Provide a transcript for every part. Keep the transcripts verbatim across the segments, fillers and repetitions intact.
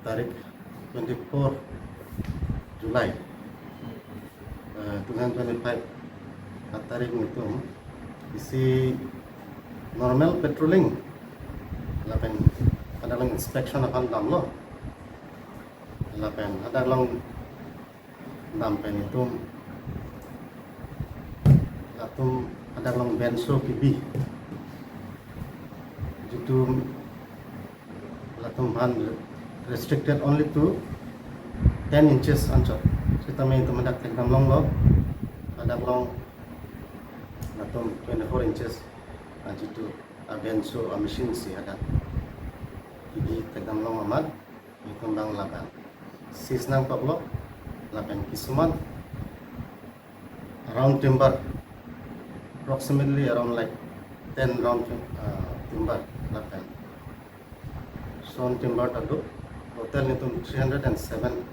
Tarik twenty-four July, eh, two thousand twenty-five, a tarik nelitum isi normal patrolling lapen hadak along inspection aphan damlo. Lapen hadak along dam pen itum latum hadak along benso kebi, jitu latum aphan restricted only to ten inches anchot. Sitame itum hadak thekdam longlo, hadak along latum twenty-four inches, ah, jitu, ah, benso, ah, machine si hadak kebi thekdam long amat itum abang labang seize nangkoklo. Lapen kisuman round timber, approximately around like ten round, uh, timber, lapen sawn timber ta do. Total nelitum three hundred and seven,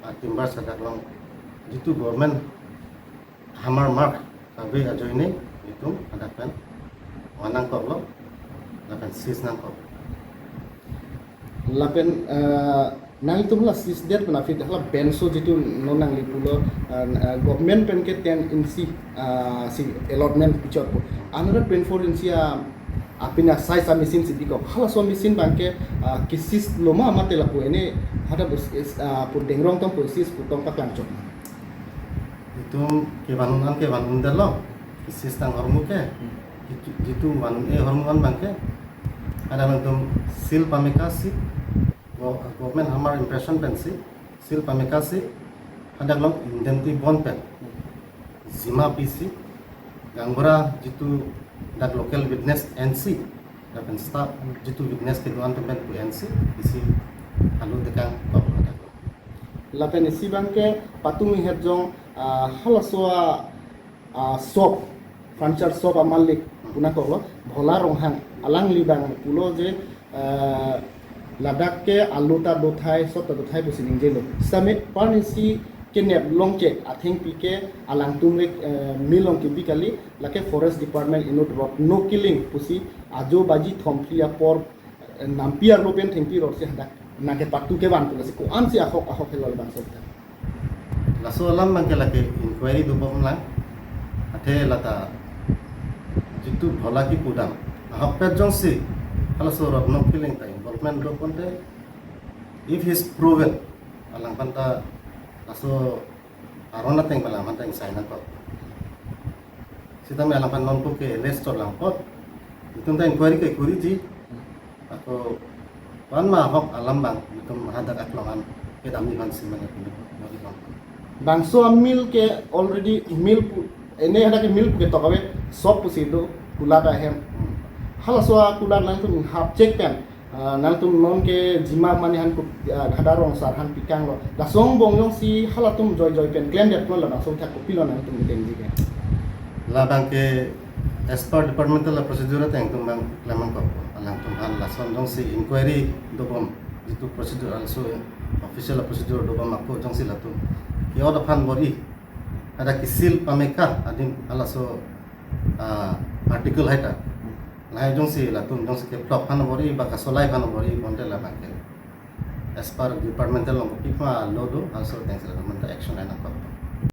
uh, timber hadak along, jitu government hammer mark kave ajoine itum hadak pen van nangkoklo, lapen seize nangkok. Lapen, eh, nangtum la seize det pen aphi hala benso jitu non nangli pulo, eh, eh, government pen ke ten inchi, eh, si allotment pichotpo. Another twenty-four inchi a, apina size a machine si bikok. Halaso machine abang ke, eh, ke-seize lo ma mate lapu ene hadak bus is, eh, pu dengrong tong pu seize pu tong paklangchot. Itum kevan-un an kevan-un detlo, ke-seize tang ahormu ke, jitu, jitu van-un-e ahormu an abang ke, hadak along itum seal pameka si, go-, government hammer impression pensi, seal pameka si, hadak along indemnity bond pen jima pisi, gaonbura jitu dak local witness ensi, lapen staff jitu witness kedo-an atum pen pu ensi, isi alu tekangkok hadak along. Lapen isi abang ke patumi het jong, ah, halaso a, ah, shop, furniture shop a malik pu nangkoklo, Bhola Ronghang, alangli abang pulo je, ah, ladak ke alu ta dothai, shop ta dothai pusi ningjelo. Sitame par inchi kenep longchek athengpi ke alangtum le, eh, mill along kebi kali, lake Forest Department inut rot no killing pusi ajo baji thomphli apor, eh, nampi arlo pen thengpi rot si hadak nangkepatu kevan pu lasi ko-an si ahok ahok helo labangso ta. Laso alam abang ke lake inquiry dobom lang. Athe lata jitu Bhola kipu dam ahokpet jongsi halaso rot no killing ta involvement do ponte, if he is proven, alangphan ta laso aron ateng alangphan ta ingsai nangkok. Sitame alangphan nonpu ke arrest chot lang apot, itum ta inquiry ke kuriji. Ako pan ma ahok alam abang itum hadak aklong an kedam ni ban si mane pun bagi bang. Bangso a mill ke already mill pu, ene hadak ke mill pu ketok ave, shop pusi do, kulat ahem. Hmm. Halaso a kulat nangtum hap chek pen, ah, nangtum non ke jima mane han ku, ah, Ghada Rong sar han pikanglo. Laso angbong jongsi halatum joijoi pen klem detlo, labangso thak kopilo nangtum tengji ke. Labang ke as per departmental procedure ateng itum abang klem nangkok. Alangtum aphan lason jongsi inquiry dobom, jitu procedure also official procedure dobom ako jongsi latum ke-ot aphan bor-i, hadak ke-seal pameka adim halaso, ah, article hai ta. Lahai jongsi latum jongsi keplok aphan bor-i ba kasolai aphan bor-i bonte labang ke as per departmental along kopi ma law do, also tengsi latum aphan ta action ai nangkok.